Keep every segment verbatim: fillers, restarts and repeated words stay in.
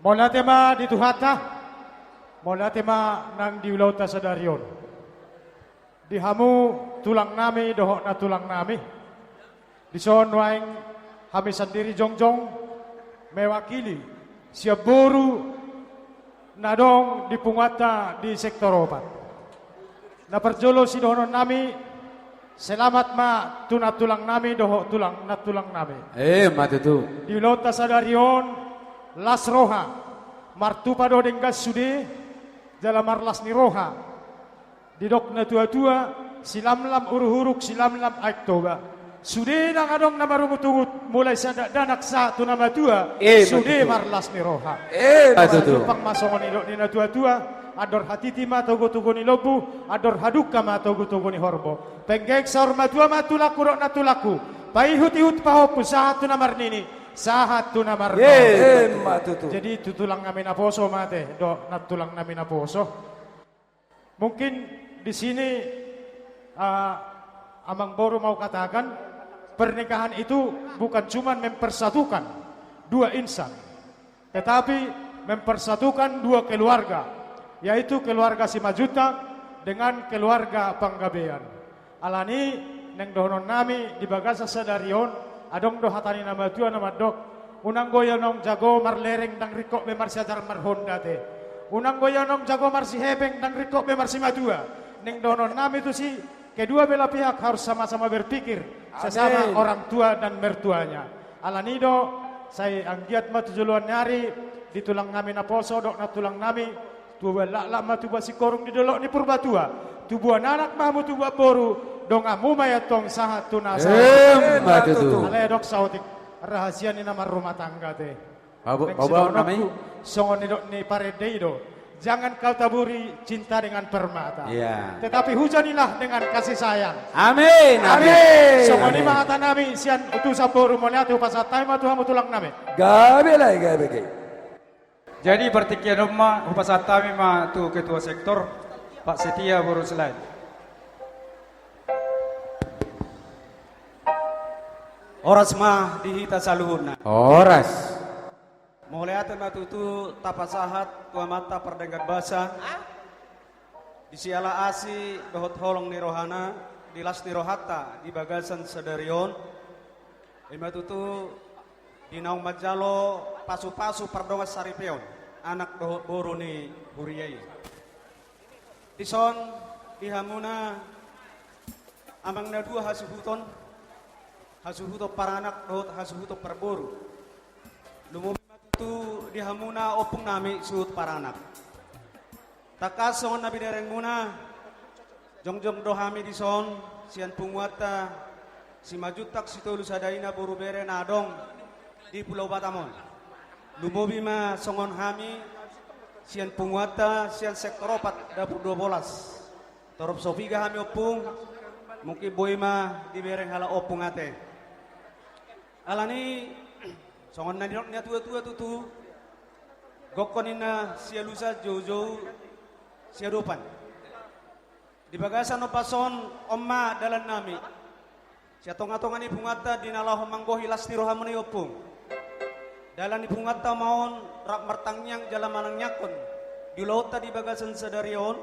Mauliate ma di Tuhanta, mauliate ma nang di ulaonta sadari on. Di hamu tulang nami dohot nantulang nami. Dison nuaeng hami sandiri jongjong mewakili sian boru na adong di punguanta di sektor opat. Na parjolo sidohonon nami, selamat ma tu nantulang nami dohot tulang nantulang nami. Emma tutu. Di ulaonta sadari on, las roha, martupa do denggan sude, jala marlas ni roha. Didok na tua-tua, silamlam uruk-uruk, silamlam aek Toba. Sude nang adong na marungut-ungut, mulai sian dakdanak sahat tu na matua, emma tutu, sude marlas ni roha. Emma tutu. Marjumpang ma songon nidok ni na tua-tua, andor hatiti ma togu-togu ni lombu, andor hadungka ma togu-togu ni horbo. Penggeng saur matua ma tulangku dohot nantulangku. Paihut-ihut pahompu sahat tu na marnini, sahat tu na marnono. Emma tutu. Jadi tu tulang nami naposo ma ate, dohot nantulang nami naposo. Mungkin di sini, ah, amangboru mau katakan, pernikahan itu bukan cuma mempersatukan dua insan, tetapi mempersatukan dua keluarga, yaitu keluarga Simanjuntak dengan keluarga Panggabean. Alani, naeng dohonon nami di bagasan sadari on, adong do hata ni na matua na mandok, unang go ia naung jago marlereng, ndang ringkot be marsiajar marhonda ate. Unang go ia naung jago marsihepeng, ndang ringkot be marsimatua. Naeng dohonon nami tusi, kedua belah pihak harus sama-sama berpikir sesama orang tua dan mertuanya. Alani do, sai anggiat ma tu joloan ni ari, di tulang nami naposo dohot nantulang nami, tubuan laklak ma tubuan singkoru di dolok ni Purbatua, tubuan anak ma hamu tubuan boru, donganmu ma i antong sahat tu na sahat. Emma tutu. Alai adong saotik rahasia ni na marrumah tangga ate. Babu, naeng babu, sidohononku, nami, songon nidok ni parende i do. Jangan kau taburi cinta dengan permata. Iya. Tetapi hujanilah dengan kasih sayang. Amin, amin. Amin. Songon i ma hata nami sian utusan boru, mauliate hupasahat hami ma tu hamu tulang nami. Gabe lae, gabe ge. Jadi partingkian on ma hupasahat hami ma tu ketua sektor, Pak Setia boru Silaen. Horas ma di hita saluhutna. Horas. Mauliate ma tutu tapasahat tu Amanta Pardenggan Basa, di siala asi dohot holong ni rohana, di las ni rohanta di bagasan sadari on. I ma tutu di naung manjalo pasu-pasu pardongan saripeon anak dohot boru ni huria i. Dison di hamuna amang na dua hasuhuton, hasuhuton paranak dohot hasuhuton parboru. Lumobi ma tutu di hamuna ompung nami suhut paranak. Tangkas songon na binerengmuna, jongjong do hami dison sian punguanta Simanjuntak Sitolu Sadaina boru bere na adong di Pulau Batam on. Lumobi ma songon hami sian punguanta sian sektor opat dapur dua bolas. Torop so piga hami ompung, mungkin boi ma dibereng halak ompung ate. Alani, songon na nidok ni na tua-tua tutu, gokhon ninna sialusan, joujou siadopan. Di bagasan ombas on, on ma dalan nami. Sian tonga-tonga ni punguanta di na laho manggohi las ni rohamuna i ompung. Dalan ni punguanta ma on rap martangiang jala manangiangkon di ulaonta di bagasan sadari on.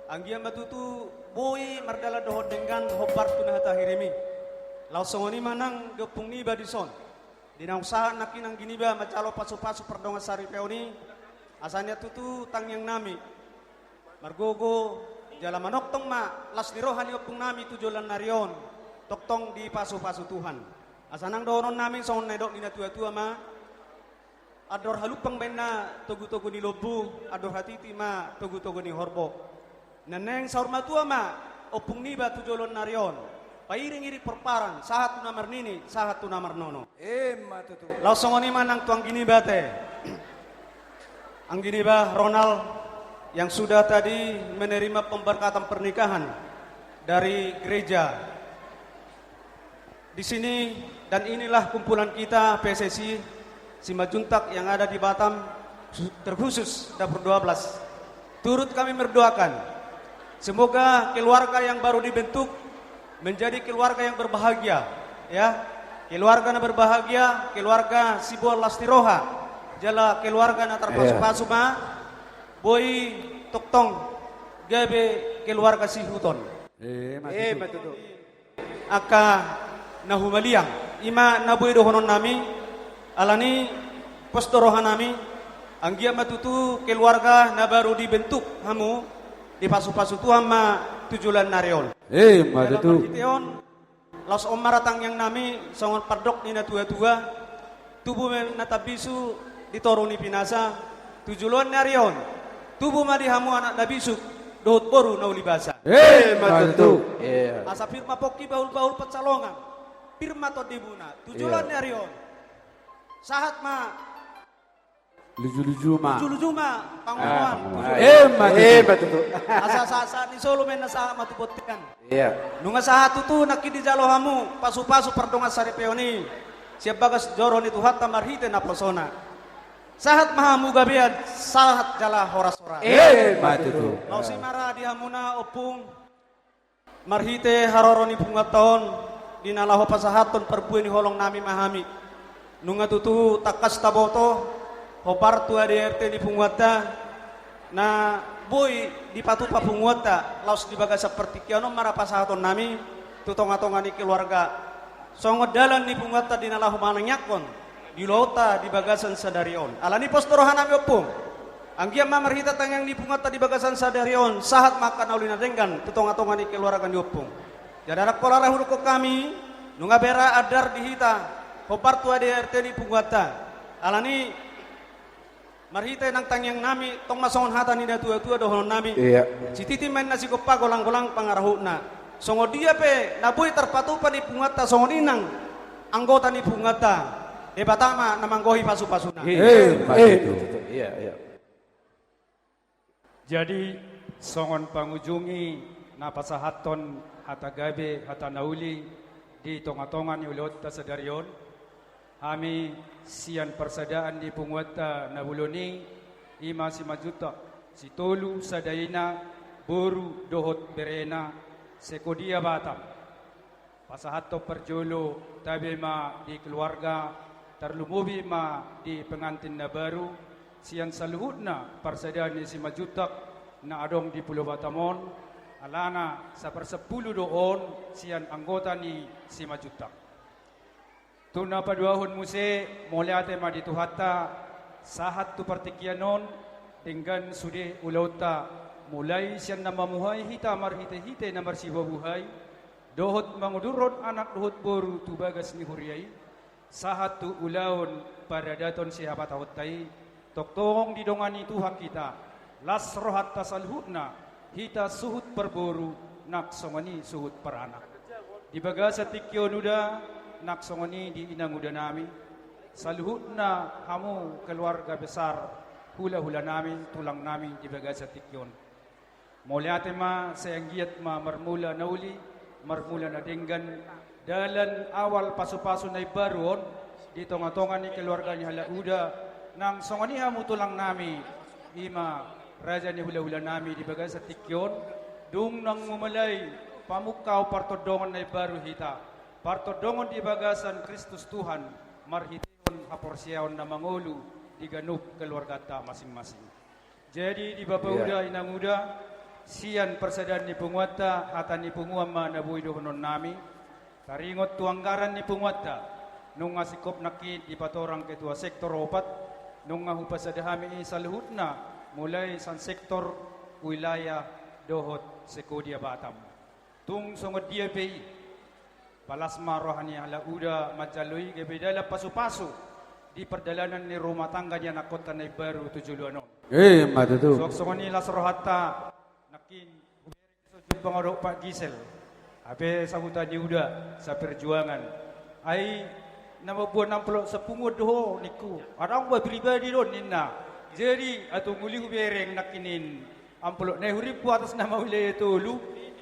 Anggiat ma tutu boi mardalan dohot denggan hombar tu na hatahirim i. Laos songon i ma nang di ompung niba dison. Di naung sahat nangkin anggi niba manjalo pasu-pasu pardongan saripeon i, asa nian tutu tangiang nami margogo jala manongtong ma las ni roha ni ompung nami tu joloan ni ari on, tongtong dipasu-pasu Tuhan. Asa nang dohonon nami songon na nidok ni na tua-tua ma, andor halumpang baenna togu-togu ni lombu, andor hatiti ma togu-togu ni horbo. Na naeng saur matua ma ompung niba tu joloan ni ari on, pairing-iring pomparan, sahat tu na marnini, sahat tu na marnono. Emma tutu. Laos songon i ma nang tu anggi niba ate. Anggi niba Ronald yang sudah tadi menerima pemberkatan pernikahan dari gereja. Di sini dan inilah kumpulan kita P S S I Simanjuntak yang ada di Batam, terkhusus Dapur dua belas. Turut kami mendoakan, semoga keluarga yang baru dibentuk menjadi keluarga yang berbahagia, ya. Keluarga na berbahagia, keluarga siboan las ni roha. Jala keluarga na tarpasupasu ma, boi tongtong gabe keluarga sihuton. Eh, ma tutu. Angka na humaliang, i ma na boi dohonon nami, alani pos do roha nami, anggiat ma tutu keluarga na baru dibentuk hamu, dipasupasu Tuhan ma tu joloan ni ari on. Eh, ma tutu. Jala marhite on, laos on ma ra tangiang nami, songon pandok ni na tua-tua, tubu ma na tambisu di toru ni pinasa, tu joloan ni ari on, tubu ma di hamu anak na bisuk, dohot boru na uli basa. Eh, ma tutu. Asa pir ma pongki bahul-bahul pansalongan, pir ma tondimuna, tu joloan ni ari on. Sahat ma. Luju-luju ma. Luju-luju ma pangunuan. Eh, ma tutu. Asa sahat-sahat ni solu ma na sahat ma tu bontean. Nunga sahat tutu nangkin dijalo hamu pasupasu pardongansaripeon i sian bagas joro ni Tuhanta marhite naposona. Sahat ma hamu gabean, sahat jala horas-horas. Eh, ma tutu. Laos i ma ra di hamuna ompung, marhite haroro ni punguanta on, di na laho pasahathon parbue ni holong nami ma hami. Nunga tutu tangkas taboto hombar tu A D R T ni punguanta, na boi dipatupa punguanta, laos di bagasan partingkian on ma ra pasahaton nami tu tonga-tonga ni keluarga, songon dalan ni punguanta di na laho manangiangkon di ulaonta di bagasan sadari on. Alani pos do roha nami ompung, anggiat ma marhite tangiang ni punguanta di bagasan sadari on, sahat ma angka na uli na denggan tu tonga-tonga ni keluarga ni ompung. Jala ndang pola ra hudokkon hami, nunga boi ra andar di hita hombar tu A D R T ni punguanta. Alani marhite nang tangiang nami, tong ma songon hata ni na tua-tua dohonon nami. Sititi ma inna sigompa, golang-golang pangarahutna. Songon dia pe na boi tarpatupa ni punguanta, songon i nang anggota ni punguanta, Debata ma na manggohi pasu-pasuna. Eh, ma tutu. Jadi, songon pangujungi na pasahathon hata gabe, hata na uli di tonga-tonga ni ulaonta sadari on, hami sian parsadaan ni punguanta na bolon i, i ma Simanjuntak, Sitolu, sada ina, boru dohot berena, se-Kodia Batam. Pasahathon parjolo, tabe ma di keluarga, tarlumobi ma di pengantin na baru, sian saluhutna parsadaan ni Simanjuntak na adong di Pulo Batam on, alana saparsampulu do on sian anggota ni Simanjuntak. Tu na paduahon muse, mauliate ma di Tuhanta, sahat tu partingkian on, denggan sude ulaonta, mulai sian na mamuhai hita marhite-hite na marsibuhabuhai, dohot mangudurhon anak dohot boru tu bagas ni huria i, sahat tu ulaon paradaton sihabatahonta i, tongtong didongani Tuhan hita, las rohanta saluhutna, hita suhut parboru, nang songon i suhut paranak. Di bagasan tingki on uda, nang songon i di inanguda nami, saluhutna hamu keluarga besar, hula-hula nami, tulang nami di bagasan tingki on. Mauliate ma, sai anggiat ma marmula na uli, marmula na denggan, dalan awal pasu-pasu na imbaru on, di tonga-tonga ni keluarga ni halak uda, nang songon i hamu tulang nami, i ma raja ni hula-hula nami di bagasan tingki on, dung naung mulai pamungka partondongan na imbaru hita, partondongan di bagasan Kristus Tuhan, marhitehon haporseaon na mangolu di ganup keluarganta masing-masing. Jadi, di bapa uda, inang uda, sian parsadaan ni punguanta, hata ni punguan ma na boi dohonon nami. Taringot tu anggaran ni punguanta, nunga singkop nangkin dipatorang ketua sektor opat, nunga hupasada hami i saluhutna, mulai sian sektor, wilayah, dohot se-Kodia Batam. Tung songon dia pe i, palas ma roha ni halak uda manjalo i gabe dalan pasu-pasu di pardalanan ni rumah tangga ni anakkonta na imbaru tu joloan on. Eh, ma tutu. Suang songon i las rohanta, nangkin hubereng so jumpang ahu dohot Pak Gisel. Hape sahuta ni uda, saperjuangan. Ai, na mamboan amplop sapunguan do ho ningku. Adong ba pribadi do ninna. Jadi, atung uli hubereng nangkin amplop na i hurimpu atas nama wilayah tolu,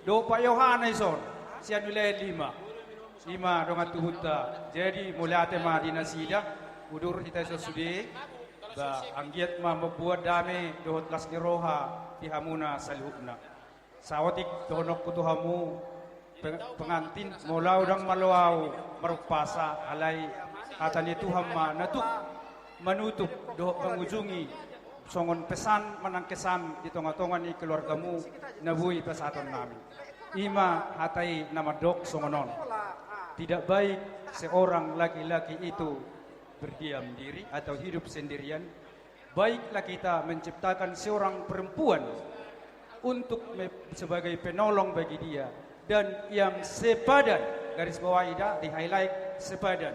dohot Pak Yohana ison, sian wilayah lima. I ma dongan tubunta. Jadi, mauliate ma di nasida, udur hita ison sude, ba, anggiat ma mamboan dame dohot las ni roha di hamuna saluhutna. Saotik dohononku tu hamu, pe-, pengantin, molo au ndang malo au marumpasa, alai hata ni Tuhan ma na tuk manutup dohot mangujungi songon pesan manang kesan di tonga-tonga ni keluargamu na boi pasahatonnami. I ma hata i na mandok songon on. Tidak baik seorang laki-laki itu berdiam diri atau hidup sendirian. Baiklah kita menciptakan seorang perempuan untuk me-, sebagai penolong bagi dia, dan yang sepadan, garis bawahi da, di highlight, sepadan.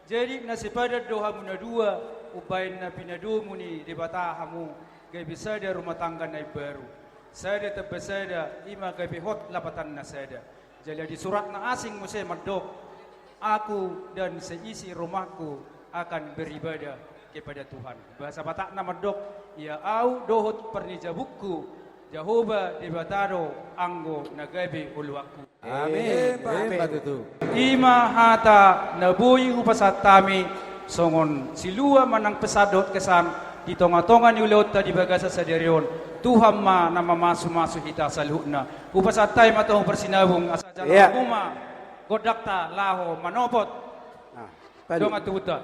Jadi na sepadan do hamu na dua, umbahen na pinadomu ni Debata hamu, gabe sada rumah tangga na imbaru. Sada tamba sada, i ma gabe hot lapatanna sada. Jala di surat na asing muse mandok, "Aku dan seisi rumahku akan beribadah kepada Tuhan." Bahasa Batakna mandok, "Ia au dohot parnijabungku, Jahowa Debata do anggo na gabe oloanku." Amin. Amin. Amin. Amin. I ma hata na boi hupasahat hami songon silua manang pesan dohot kesan di tonga-tonga ni ulaonta di bagasan sadari on. Tuhan ma na mamasu-masu hita saluhutna. Hupasahat hami ma tu hamu parsinabung, asa jalo hamu ma gondangta laho manopot. Ah, dongan tubuta.